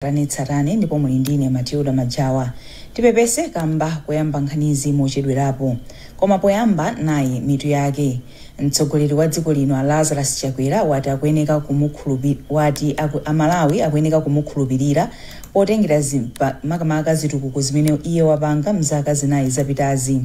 Tsatanetsatane ndipo muli ndine Matilda Majawa. Tipepese kamba kuyamba nkhanizi mochedwerapo, koma poyamba nayi mitu yake. Mtsogoleri wa dziko lino a Lazarus Chakwera wati akuyeneka wati Amalawi akuyeneka kumukhulupirira potengera makamaka zitukuko zimene iye wapanga mzaka 4 zapitazi.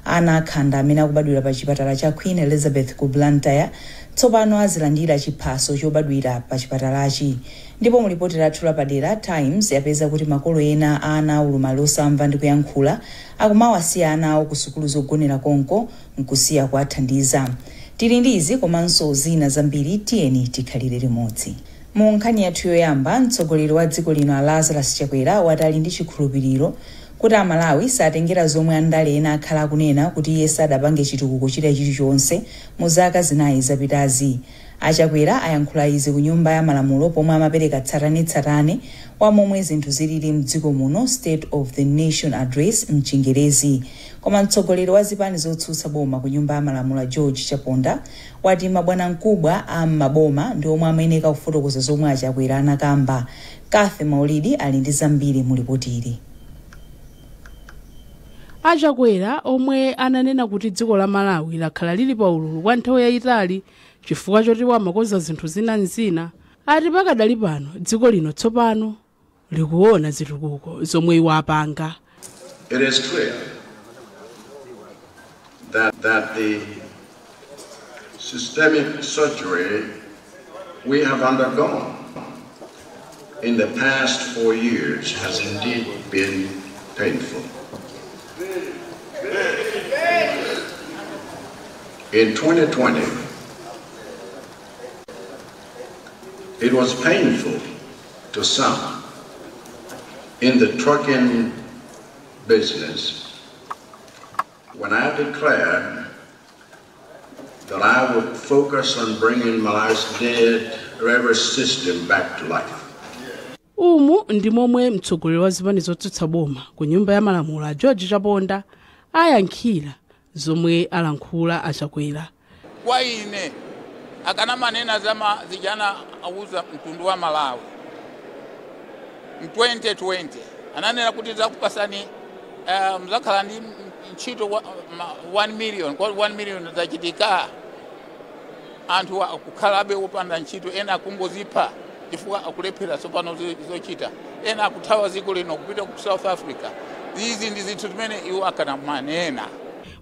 Ana akhanda amene akubadwira pa chipatala cha Queen Elizabeth ku Blantyre tsopano azilandira chiphaso chobadwira pa chipatalachi. Ndipo mulipoti lathu lapadera, Times yapeza kuti makolo ena a ana aulumali osamva ndi kuyankhula akumawasiya ana awo ku sukulu zogonera konko nkusiya kuwathandiza. Tili ndi izi komanso zina zambiri, tiyeni tikhalire limodzi. Mu nkhani yathu yoyamba, mtsogoleri wa dziko lino a Lazarus Chakwera wati ali ndi chikhulupiriro kuti Amalawi satengera zomwe andale ena akhala akunena kuti iye sadapange chitukuko china chilichonse mu zaka 4 zapitazi. Achakwera ayankhula izi ku Nyumba ya Malamulo pomwe amapereka tsatanetsatane wa momwe zinthu zilili mdziko muno, State of the Nation Address mchingerezi. Koma mtsogoleri wa zipani zotsutsa boma ku Nyumba ya Malamulo George Chaponda wati mabwanamkubwa a m'maboma ndi omwe amayeneka kufotokoza zomwe Achakwera anakamba. Kathe Maulidi ali ndi zambiri mu lipotili. Achakwera omwe ananena kuti dziko la Malawi lakhala lili pa ululu kwa nthawi yayitali chifukwa choti wamakoza zinthu zinanzina, ati pakadali pano dziko lino tsopano likuona zitukuko zomwe iwo apanga. It is clear that the systemic surgery we have undergone in the past 4 years has indeed been painful. In 2020, it was painful to some in the trucking business when I declared that I would focus on bringing Malawi's dead river system back to life. Umu ndi momwe mtsogoleri wa zipani zotsutsa boma ku Nyumba ya Malamulo George Chaponda ayankhira zomwe alankhula Achakwera. Kwa ine akana manena zama zijana auza mtundu wa Malawi 2020 ananena kuti zakupasani mzakhala ndi ntchito 1 million kwa 1 million zachitika, anthu akukhalabe wopanda ntchito, ena akungozipha chifukwa akulephera tsopano zochita, ena akuthawa dziko lino kupita ku South Africa. Izi ndi zinthu zimene iwo akana manena.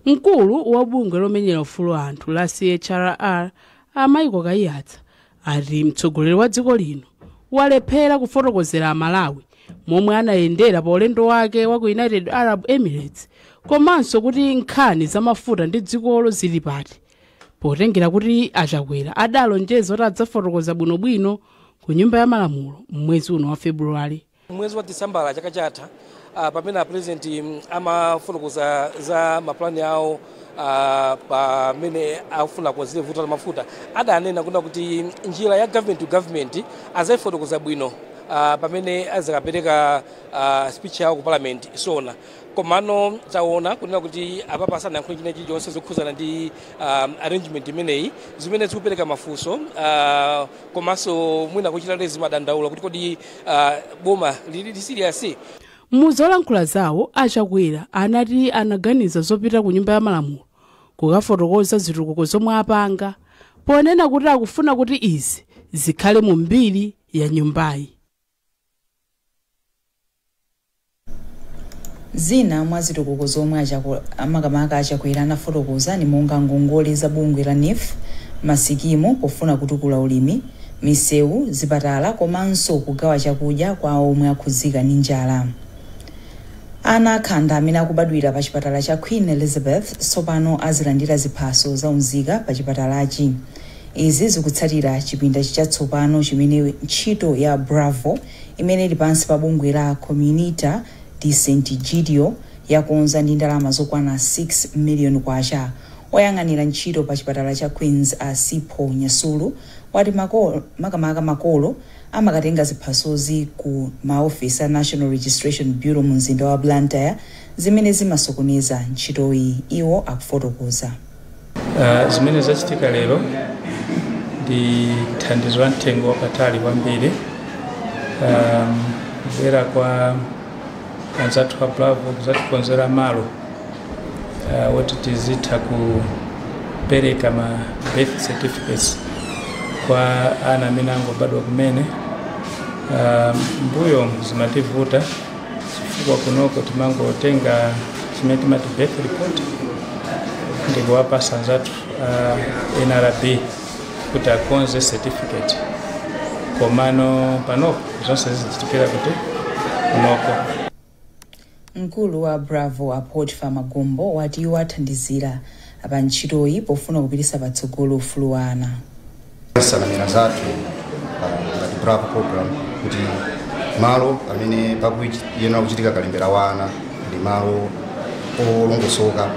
Mkulu wa bungwe lomenyera ufulu anthu la CHRR Amaiko Kaiyatsa ati mtsogoleri wa dziko lino walephera kufotokozera Amalawi momwe anayendera pa ulendo wake wa ku United Arab Emirates, komanso kuti nkhani zamafuta ndi dzikolo zili pati, potengera kuti Achakwera adalonjeza kuti adzafotokoza bwinobwino ku Nyumba ya Malamulo mwezi uno wa Februwale. Mwezi wa Disembala chaka chatha, pamene president amafotokoza za maplani awo pamene afuna kukonza vuto la mafuta, adanena kuti njira ya government to government azayifotokoza bwino pamene azakapereka speech yawo ku parliament sona. Komano taona kunena kuti apapa sanayankhule china chilichonse zokhuzana ndi arrangement imeneyi, zimene zikupereka mafunso komanso mwina kuchita lezi madandaula kuti kodi boma lili serious. Muzolankhula zawo Achakwera anati anaganiza zopita ku Nyumba ya Malamulo kukafotokoza zitukuko zomwe apanga, ponena kuti akufuna kuti izi zikhale mu mbiri ya nyumbayi. Zina mwa zitukuko zomwe makamaka Achakwera anafotokoza ni monga ngongole za bungwe la NEEF, masikimu pofuna kutukula ulimi, misewu, zipatala komanso kugawa chakudya kwa omwe akhudzika ndi njala. Ana akhanda amene akubadwira pa chipatala cha Queen Elizabeth tsopano azilandira ziphaso za unzika pa chipatalachi. Izi zikutsatira chipinda chatsopano chimene ntchito ya Bravo imene ili pansi pa bungwe la Comunità di Sant'Egidio yakonza ndi ndalama zokwana 6 million kwacha. Oyang'anira ntchito pa chipatala cha Queens a Sipho Nyasulu wati makamaka makolo amakatenga ziphasozi ku maofisi a National Registration Bureau mu mzinda wa Blantyre zimene zimasokoneza ntchitoyi. Iwo akufotokoza. Zimene zachitika lero ndi thandizo la mtengo wapatali kwambiri. Kubwera kwa anzathu a Bravo kuzatikonzera malo woti tizitha kupereka ma birth certificates kwa ana amene angobadwa kumene. Mbuyo zimativuta chifukwa kunoko timangotenga chimene timati birth report ndikuwapasa anzathu NRB kuti akonze certificate, komano panopo zonse zizichitikira kuti kunoko. Mkulu wa Bravo a Potiphar Magombo wati iwo athandizira pa ntchitoyi pofuna kupititsa patsogolo ufulu wa ana. Nsanamira zathu ngati Bravo program kuti malo amene pakuyenera kuchitika kalembera wa ana ndi malo olongosoka,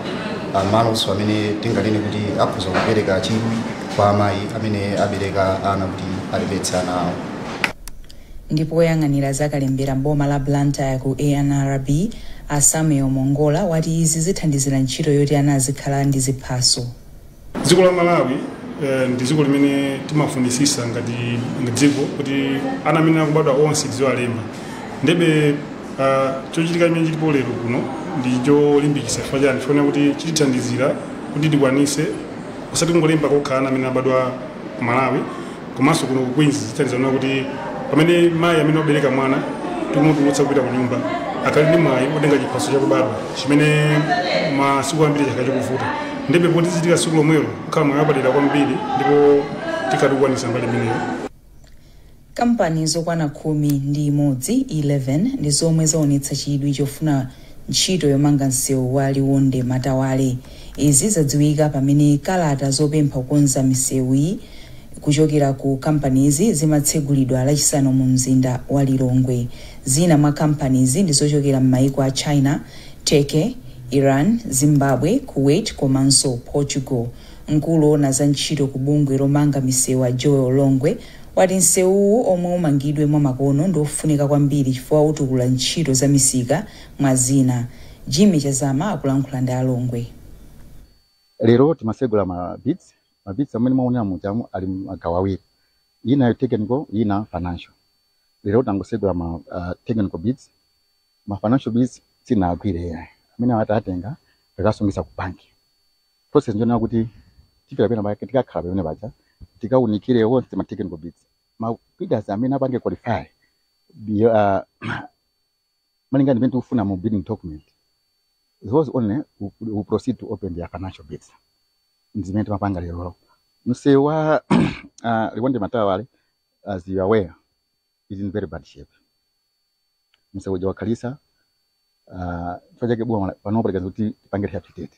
malonso amene tinganene kuti akhoza kupereka chidwi kwa amayi amene abereka ana kuti alembetse ana awo. Ndipo woyang'anira zakalembera mboma la Blantyre ku ANRB a Samuel Mongola wati izi zithandizira ntchito yoti ana azikhala ndi ziphaso. Dziko la Malawi ndi dziko limene timafunisisa ngati dziko kuti ana amene akubadwa onse tiziwalemba. Ndebe chochitika chimene chilipo lero kuno ndi cholimbikitsa. Chifukwa chani? Chifukwa kuti chitithandizira kuti tikwanise usati kungolemba kokha ana amene abadwa ku Malawi komanso kuno ku Queens. Zithandiza kuti pamene mayi amene wabereka mwana tikumutulutsa kupita ku nyumba, akhale ndi mwayi otenga chiphaso chakubadwa chimene masiku ambiri chakhala chikuvuta. Ndebe poti zichitika tsiku lomwelo, kukhala mwayi wapadera kwambiri ndipo tikhatikukwanisa mbali imeneyo. Kampani zokwana 11 11 ndi zomwe zaonetsa chidwi chofuna ntchito yomanga msewu wa Liwonde Matawale. Izi zadziwika pamene kalata zopempha kukonza misewuyi kuchokera ku kampanizi zimatsegulidwa Lachisanu mu mzinda wa Lilongwe. Zina mwa kampanizi ndi zochokera m'mayiko a China, Turkey, Iran, Zimbabwe, Kuwait komanso Portugal. Mkulu owona za ntchito ku bungwe lomanga misewu a Joel Longwe wati msewuwu omwe umangidwe mwamakono ndi ofunika kwambiri chifukwa utukula ntchito za misika mwa zina. Jimmy Chazama akulankhula ndi Alongwe. Lero timasegula ma bids. Ma bids amene mwaonera mujamu ali magawo awiri, ina technical, ina financial. Lero tangosegula ma technical bids. Ma financial bids sinagwire, amene atatenga takasungisa ku banki. Process njona kuti tipita pena pake, tikakhala pamene paja, tikaunikire wonse ma technical bids, ma bidders amene apange qualify malinga ndimene tikufuna mu bidding document, those only will proceed to open their financial bids. Ndimene timapanga lero. Msewu wa Liwonde Matawale, as you are aware, is in very bad shape. Msewu uja wakhalisa, chifukwa chake boma panopo likaza kuti tipange rehabilitate.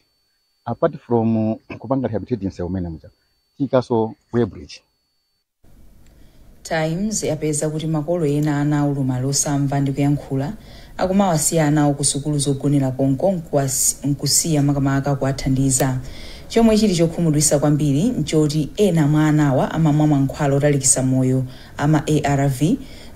Apart from kupanga rehabilitate msewu umene muja, tiyikaso way bridge. Times yapeza kuti makolo ena ana aulumali osamva ndi kuyankhula akumawasiya anawo ku sukulu zogonera konko nkusiya makamaka kuwathandiza. Chomwe chili chokhumudwitsa kwambiri nchoti ena mwa anawa amamwa mankhwala otalikitsa moyo ama ARV,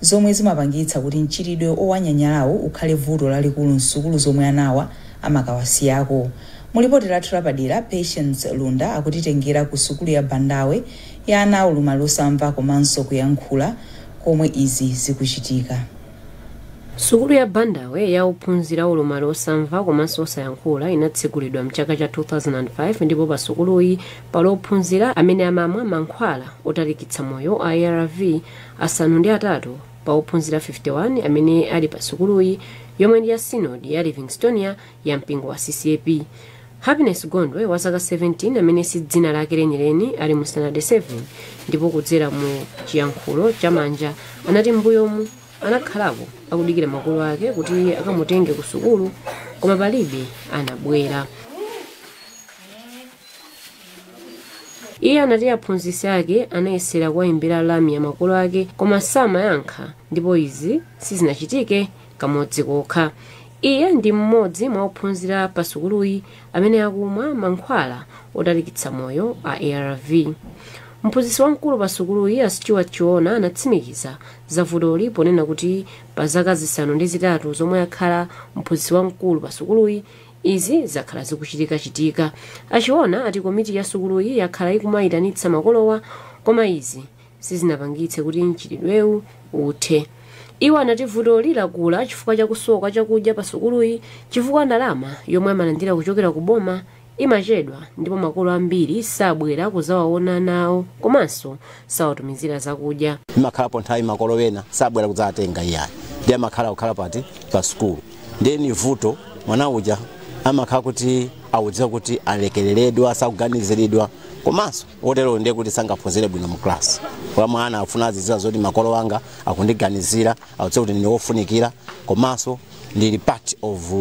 zomwe zimapangitsa kuti mchitidwe owanyanyalawo ukhale vuto lalikulu msukulu zomwe anawa amakawasiyako. Mulipoti lathu lapadera, Patience Lunda akutitengera ku sukulu ya Bandawe ya ana aulumali osamva komanso kuyankhula komwe izi zikuchitika. Sukulu ya Bandawe ya ophunzira ulumali osamva komanso osayankhula inatsegulidwa mchaka cha 2005, ndipo pa sukuluyi pali ophunzira amene amamwa mankhwala otalikitsa moyo a ARV 8 pa ophunzira 51 amene ali pa sukuluyi, yomwe ndi ya Synod ya Livingstonia ya mpingo wa CCAP. Happiness Gondwe wa zaka 17, amene si dzina lake lenileni, ali mu standard 7, ndipo kudzera mu chiyankhulo chamanja anati mbuyomu anakhalapo akudikira makolo ake kuti akamutenge ku sukulu, koma palibe anabwera. Iye anati aphunzitsi ake anayesera kuwayimbira lamya makolo ake koma samayankha, ndipo izi sizinachitike kamodzi kokha. Iye ndi mmodzi mwa ophunzira pa sukuluyi amene akumwa mankhwala otalikitsa moyo a ARV. Mphunzitsi wamkulu pa sukuluyi a Stuart Chiona anatsimikiza za vutoli ponena kuti pa zaka 8 zomwe akhala mphunzitsi wamkulu pa sukuluyi, izi zakhala zikuchitikachitika. Achiona ati komiti ya sukuluyi yakhala ikumayitanitsa makolowa, koma izi sizinapangitse kuti mchitidwewu uthe. Iwo anati vutoli lakula chifukwa chakusowa kwa chakudya pa sukuluyi, chifukwa ndalama yomwe amalandira kuchokera ku boma imachedwa ndipo makolo ambiri sabwera kuzawaona nawo komanso sawatumizira zakudya. Imakhalapo nthawi makolo ena sabwera kudzatenga iyayi, ndi amakhala kukhala pati pa sukulu. Ndiye ni vuto, mwana uja amakhala kuti awudziwa kuti alekereredwa, sakuganiziridwa, komanso wotero ndiye kuti sangaphunzire bwino mu class. Kwa mwana afuna azidziwa zoti makolo anga akundiganizira, awudziwa kuti ndine wofunikira, komanso ndili part of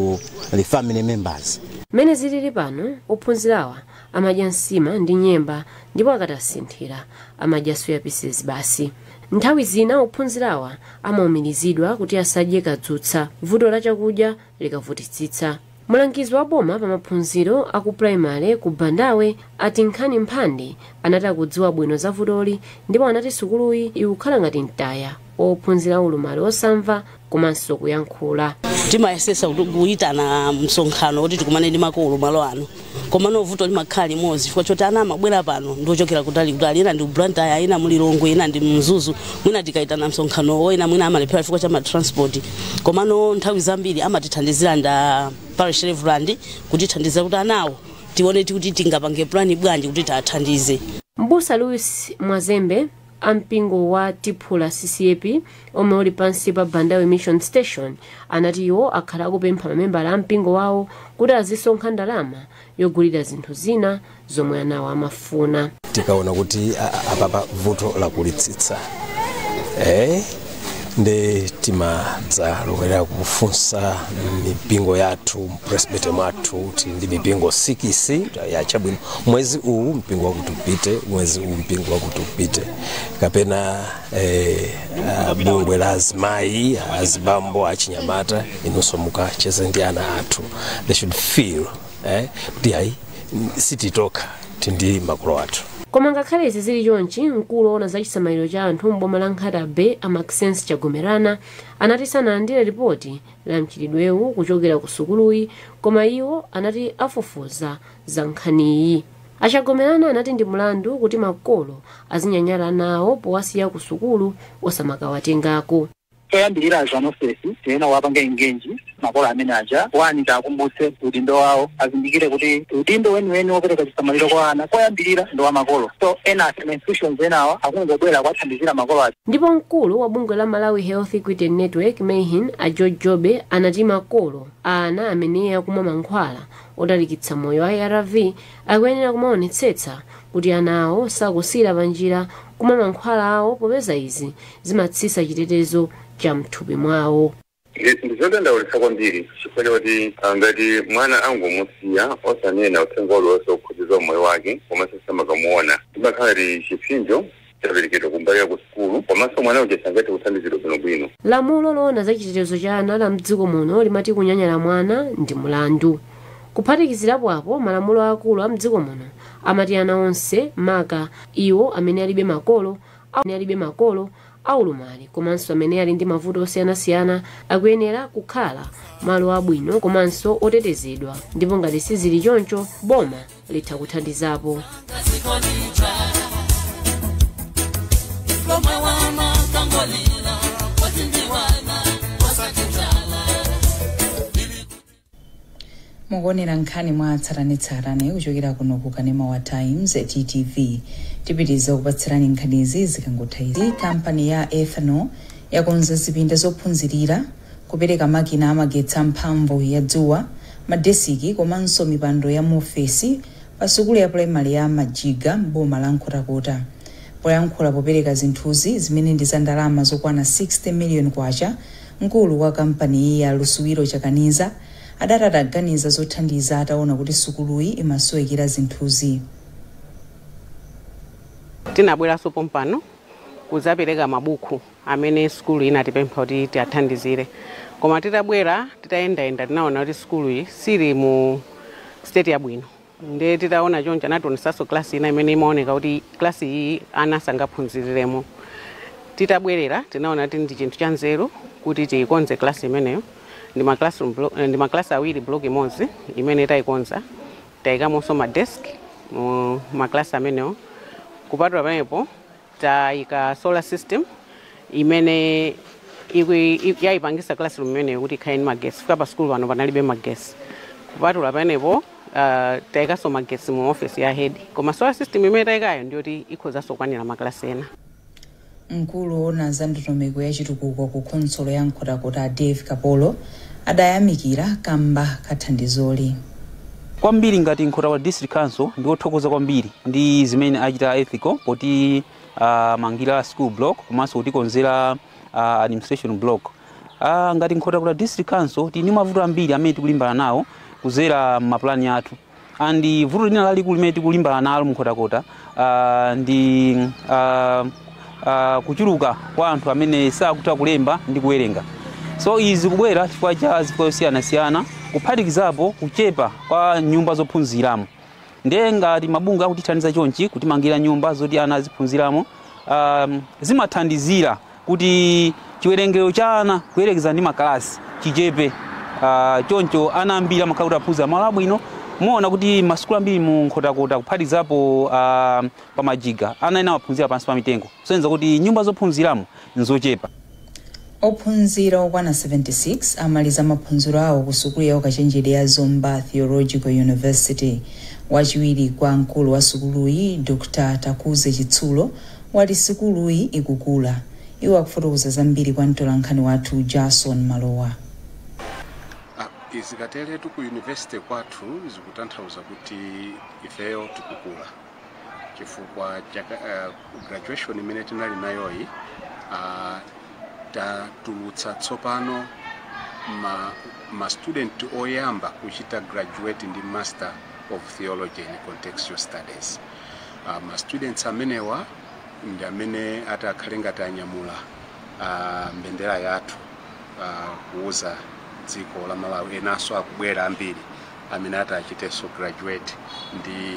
the family members. Mmene zilili pano, ophunzirawa amadya nsima ndi nyemba, ndipo akatasinthira amadya soya pieces basi. Nthawi zina ophunzirawa amawumirizidwa kuti asadye kadzutsa, vuto la chakudya likavutitsitsa. Mulangizi wa boma pa maphunziro aku primary ku Bandawe, ati Nkhani Mphande, anati akudziwa bwino za vutoli ndipo anati sukuluyi ikukhala ngati mtaya ophunzira ulumali osamva komanso kuyankhula. Timayesesa kuyitana msonkhano kuti tikumane ndi makolo malo ano, koma vuto limakhala limodzi chifukwa choti ana amabwera pano ndiochokera kutali kutali, ena ndi Blantyre, ena muLilongwe, ena ndi Mzuzu. Mwina tikayitana msonkhanowo, ena mwina amalephera chifukwa cha matransport, komano nthawi zambiri amatithandizira nda parish reverend kutithandizira kuti anawo tione kuti tingapange plan bwanji kuti tiathandize. Mbusa Louis Mwazembe ampingo wa Tiphula CCAP omwe uli pansi pa Bandawe Mission Station anati iwo akhala akupempha mamembala a mpingo wawo kuti azisonkha ndalama yogulira zinthu zina zomwe anawo amafuna. Tikaona kuti apapa vuto lakulitsitsa, ndi timadzalowera kufunsa mipingo yathu mpresbytery mwathu. Tili ndi mipingo 6 yachabwino. Mwezi uwu mpingo wakuti upite, mwezi uwu mpingo wakuti upite, kapena bungwe la azimayi, azibambo, achinyamata, inunso mukacheze ndi ana athu. They should feel kuti ayi, sititoka, tindi makolo athu. Koma ngakhale izi zili chonchi, mkulu woona za chisamaliro cha anthu m'boma la Nkhata Bay, a Maxence Chagomerana, anati sanalandire ripoti la mchitidwewu kuchokera ku sukuluyi, koma iwo anati afufuza za nkhaniyi. Achagomerana anati ndi mlandu kuti makolo azinyanyala nawo powasiya ku sukulu osamakawatengako. Choyambirira, zanofesi tiyena wapanga engage makolo amene aja. Wani, takumbutse udindo wawo, azindikire kuti udindo weniweni wopereka chisamaliro kwa ana koyambirira ndi wa makolo. So ena ma institutions enawa akungobwera kuwathandizira makolo aja. Ndipo mkulu wa bungwe la Malawi Health Equity Network, MEHEN, a George Jobe, anati makolo a ana amene akumwa mankhwala otalikitsa moyo a ARV akuyenera kumaonetsetsa kuti ana awo sakusiyira panjira kumwa mankhwala awo, popeza izi zimatsitsa chitetezo cha mthupi mwawo. Ndizodandaulitsa kwambiri chifukwa chakuti ngati mwana angomusiya osanena uthenga uliwonse okhudza moyo wake komanso samakamuona, imakhala ndi chipsinjo chaperekedwa kumbali ya ku sukulu, komanso mwana uja sangathe kuthandizidwa bwinobwino. Lamulo loona za chitetezo cha ana la mdziko muno limati kunyanyala mwana ndi mlandu. Kuphatikizirapo apo, malamulo akulu a mdziko muno amati ana onse, maka iwo amene alibe makolo, aulumali komanso amene ali ndi mavuto osiyanasiyana, akuyenera kukhala malo abwino komanso otetezedwa, ndipo ngati sizili choncho, boma litha kuthandizapo. Lomwe wana kangolila watindiwana wasatitala. Mukuonera nkhani mwa tsatanetsatane kuchokera kuno ku kanema wa Times, TTV. Tipitiriza kupatsirani nkhanizi zikangotha izi. Kampani ya Ethanol yakonza zipinda zophunzirira, kupereka makina amagetsi amphamvu ya dzuwa, madesiki komanso mipando ya muofesi pa sukulu ya primary ya Majiga m'boma la Nkhotakota. Poyankhula popereka zinthuzi, zimene ndi za ndalama zokwana 60 million kwacha, mkulu wa kampaniyi ya Lusuwiro Chakaniza adati adaganiza zothandiza ataona kuti sukuluyi imasowekera zinthuzi. Tinabweranso pompano kudzapereka mabuku amene sukulu inatipempha kuti tiathandizire, koma titabwera, titayendayenda, tinaona kuti sukulu iyi sili mu state yabwino. Ndiye titaona choncho, anationesanso klasi ina imene imaoneka kuti klasi iyi ana sangaphunziriremo. Titabwerera, tinaona kuti ndi chinthu cha nzeru kuti tiyikonze klasi imeneyo. Ndi ma classroom ndi maklasi awiri, block imodzi imene tayikonza, tayikamonso ma desk mu maklasi amenewo. Kupatula pamenepo, tayika solar system imene Yayipangisa classroom imeneyo kuti ikhale ndi magesi, fika pa sukulu pano panalibe magesi. Kupatula panepo, tayikaso magesi mu office ya head, koma solar system imene tayikayo ndiyoti ikhozanso kukwanira maklasi ena. Mkulu woona za ndondomeko ya chitukuko ku khonsolo ya Nkhotakota, Dave Kapolo, adayamikira kamba kathandizoli. Kwambiri ngati Nkhotakota District Council ndiwothokoza kwambiri ndi zimene achita Ethical poti mangira school block komanso kutikonzera administration block. Ngati Nkhotakota District Council tili ndi mavuto ambiri amene tikulimbana nawo kuzera mapulani athu, and vuto lina lalikulu limene tikulimbana nalo mnkhotakota ndi kuchuluka kwa anthu amene sakutha kulemba ndi kuwerenga. So izi kubwera chifukwa cha zifukwa zosiyanasiyana, kuphatikizapo kuchepa kwa nyumba zophunziramo. Ndiye ngati mabungwe akutithandiza chonchi kutimangira nyumba zoti ana aziphunziramo, zimathandizira kuti chiwerengero cha ana kuyerekeza ndi makalasi chichepe. Choncho ana ambiri amakhala kuti aphunzira malo abwino. Muona kuti masukulu ambiri mu Nkhotakota, kuphatikizapo pamajiga, ana ena amaphunzira pansi pa mitengo, kusonyeza kuti nyumba zophunziramo nzochepa. Ophunzira okwana 76 amaliza maphunziro awo ku sukulu ya ukachenjede ya Zomba Theological University. Wachiwiri kwa mkulu wa sukuluyi, Dr Takuze Chitsulo, wati sukuluyi ikukula. Iwo akufotokoza zambiri kwa mtolankhani wathu Jason Malowa. Izikateretu ku university kwathu zikutanthauza kuti ifeyo tikukula, chifukwa chaka graduation imene tinali nayoyi, tatulutsa tsopano ma student oyamba kuchita graduate ndi Master of Theology in Contextual Studies. Ma students amenewa ndi amene ati akhale ngati anyamula mbendera yathu kuuza dziko la Malawi. Enanso akubwera ambiri amene ati achitenso graduate ndi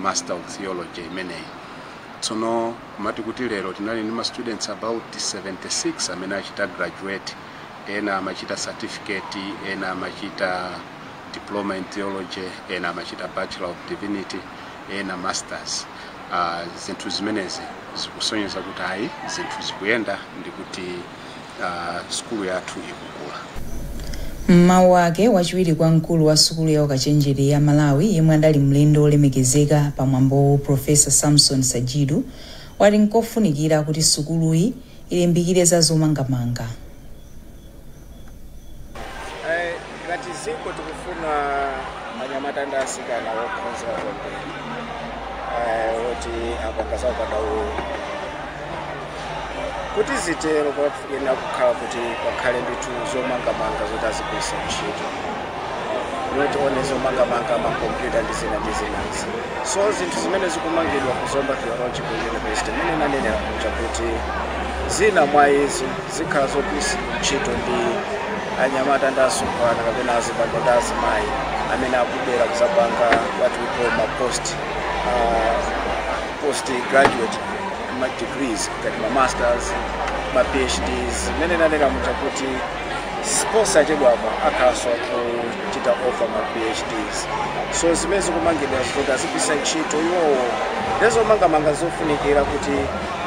Master of Theology imeneyi. Tsono kumati kuti lero tinali ndi ma students about 76 amene achita graduate. Ena amachita certificate, ena amachita diploma in theology, ena amachita Bachelor of Divinity, ena masters. Zinthu zimenezi zikusonyeza kuti ayi, zinthu zikuyenda ndi kuti sukulu yathu ikukula. Mmawu ake, wachiwiri kwa mkulu wa sukulu ya ukachenjede ya Malawi, yemwe adali mlendo olemekezeka pamwambowo, Profesa Samson Sajidu, wati nkofunikira kuti sukuluyi ilimbikire za zomangamanga. Ngati ziko tikufuna anyamata ndi asikana wophunzira kwambiri, oti apanga za ukadaulo, kuti zitero pafunika kukhala kuti pakhale ndithu zomangamanga zoti azigwiritsa ntchito, not only zomangamanga, makompyuta ndi zina ndi zinazi. So zinthu zimene zikumangidwa ku Zomba Theological University, imene nanenera kuja kuti zina mwa izi zikhala zogwiritsidwa ntchito ndi anyamata ndi asungwana kapena azibambo ndi azimayi amene akubwera kuzapanga what we call ma post graduate ma degrees, ngati ma masters, ma PhDs. Imene nanena muja kuti posachedwapa akhalanso akuchita offer ma PhDs. So zimene zikumangidwa zoti azigwiritsa ntchito iwowo ndizomangamanga zofunikira kuti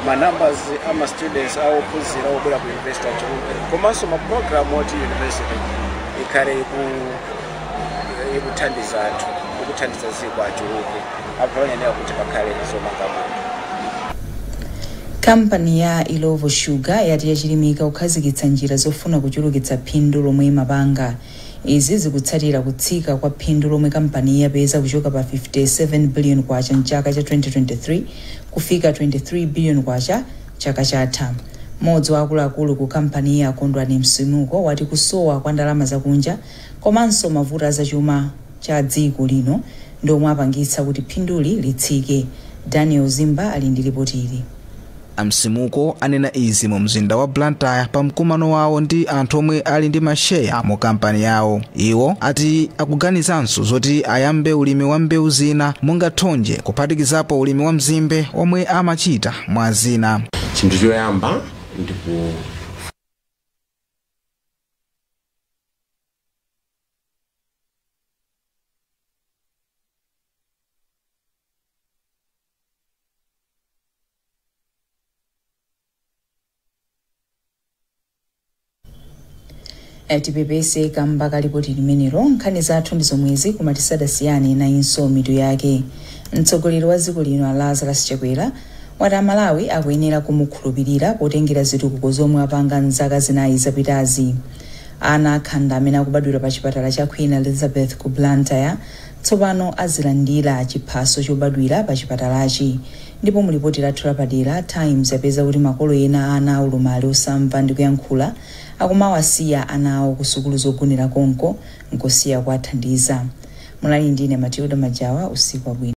ma numbers ama students awophunzira obwera ku university achuluke, komanso ma program oti university ikhale ikuthandiza anthu, ikuthandiza dziko achuluke. Apo panenera kuti pakhale zomangamanga. Kampani ya Illovo Sugar yati yachilimika kukhazikitsa njira zofuna kuchulukitsa phindu lomwe imapanga. Izi zikutsatira kutsika kwa phindu lomwe kampani yapeza kuchoka pa 57 billion kwacha mchaka cha 2023 kufika 23 billion kwacha chaka chatha. Mmodzi wa akuluakulu ku kampani ya, Kondwani Msimuko, wati kusowa kwa ndalama zakunja komanso mavuto azachuma cha dziko lino ndomwe apangitsa kuti phinduli litsike. Daniel Zimba ali ndi ripoti ili. Amsimuko anena izi mu mzinda wa Blantyre pa mkumano wawo ndi anthu omwe ali ndi masheya mu kampani yawo. Iwo ati akuganizanso zoti ayambe ulimi wa mbewu zina monga thonje, kuphatikizapo ulimi wa mzimbe omwe amachita mwa zina. Chinthu choyamba ndiku Tipepese kamba ka lipoti limenelo. Nkhani zathu ndi zomwezi, koma tisadasiyane nayinso mitu yake. Mtsogoleri wa dziko lino a Lazarus Chakwera wati Amalawi akuyenera kumukhulupirira potengera zitukuko zomwe apanga mzaka 4 zapitazi. Ana akhanda amene akubadwira pa chipatala cha Queen Elizabeth ku Blantyre tsopano azilandira chiphaso chobadwira pa chipatalachi. Ndipo mulipoti lathu lapadera, Times yapeza kuti makolo ena ana aulumali osamva ndi kuyankhula akumawasiya ana awo ku sukulu zogonera konko nkusiya kuwathandiza. Munali ndine Matilda Majawa. Usiku wabwino.